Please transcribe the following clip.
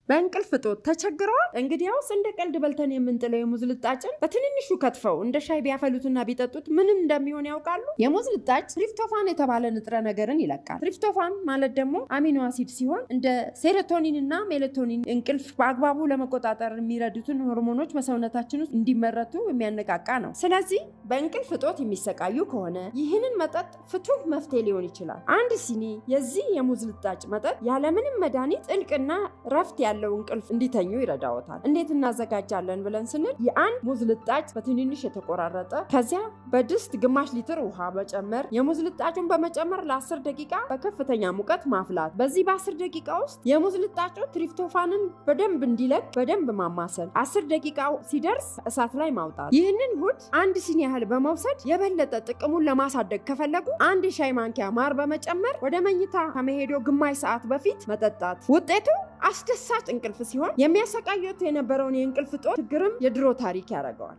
በእንቅልፍ እጦት ተቸግረዋል? እንግዲያውስ እንደ ቀልድ በልተን የምንጥለው የሙዝ ልጣጭን በትንንሹ ከትፈው እንደ ሻይ ቢያፈሉትና ቢጠጡት ምንም እንደሚሆን ያውቃሉ? የሙዝ ልጣጭ tryptophan የተባለ ንጥረ ነገርን ይለቃል። Tryptophan ማለት ደግሞ amino acid ሲሆን እንደ serotonin እና ሜላቶኒን እንቅልፍ በአግባቡ ለመቆጣጠር የሚረዱትን ሆርሞኖች በሰውነታችን ውስጥ እንዲመረቱ የሚያነቃቃ ነው። ስለዚህ በእንቅልፍ እጦት የሚሰቃዩ ከሆነ ይህንን መጠጥ ፍቱን መፍትሄ ሊሆን ይችላል። አንድ ሲኒ የዚህ የሙዝ ልጣጭ መጠጥ ያለምንም መድኃኒት ጥልቅና ረፍት ያለው እንቅልፍ እንዲተኙ ይረዳዎታል። እንዴት እናዘጋጃለን ብለን ስንል የአንድ ሙዝ ልጣጭ በትንንሽ የተቆራረጠ፣ ከዚያ በድስት ግማሽ ሊትር ውሃ መጨመር፣ የሙዝ ልጣጩን በመጨመር ለ10 ደቂቃ በከፍተኛ ሙቀት ማፍላት። በዚህ በ10 ደቂቃ ውስጥ የሙዝ ልጣጩ tryptophan ን በደንብ እንዲለቅ በደንብ ማማሰል፣ 10 ደቂቃ ሲደርስ እሳት ላይ ማውጣት። ይህንን ውህድ አንድ ሲኒ ያህል በመውሰድ የበለጠ ጥቅሙን ለማሳደግ ከፈለጉ አንድ የሻይ ማንኪያ ማር በመጨመር ወደ መኝታ ከመሄዶ ግማሽ ሰዓት በፊት መጠጣት። ውጤቱ አስደሳች እንቅልፍ ሲሆን የሚያሰቃዩት የነበረውን የእንቅልፍ እጦት ችግርም የድሮ ታሪክ ያደርገዋል።